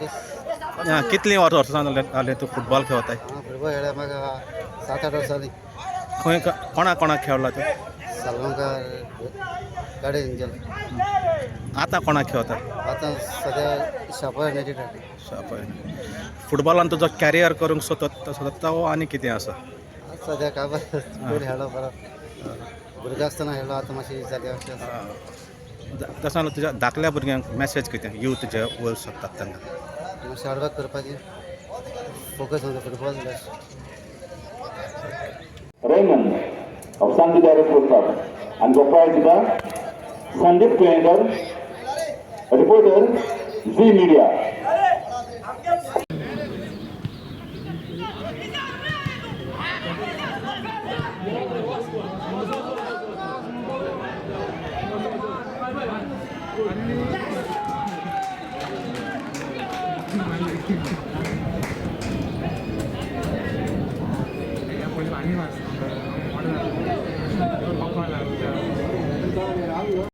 म्हाका. कितलीं वर्सां जालीं तूं फुटबॉल खेळताय? हांव फुटबॉल खेळ्ळ्यार म्हाका 7-8 वर्सां जालीं. खंय कोणा कोणाक खेळ्ळा तूं? सालगांवकार, गाडी एंजल. आतां कोणाक खेळता? आतां सद्या शापोरा युनायटेड. शापोरा. फुटबॉलान तुजो कॅरियर करूंक सोदता सोदता वो आनी कितें आसा? सद्या काबर, पयलीं खेळ्ळो परत, भुरगो आसतना खेळ्ळो, आतां मातशी जाली अशें आसा. तशें जाल्यार तुज्या धाकल्या भुरग्यांक मॅसेज कितें, यूथ जे वयर सोदतात तांकां? मातशें हार्ड वर्क करपाचें, focus on the football. Raymond of Sandy Sports Club. And the prize दिता Sandeep Tuyenkar, reporter, Zee Media.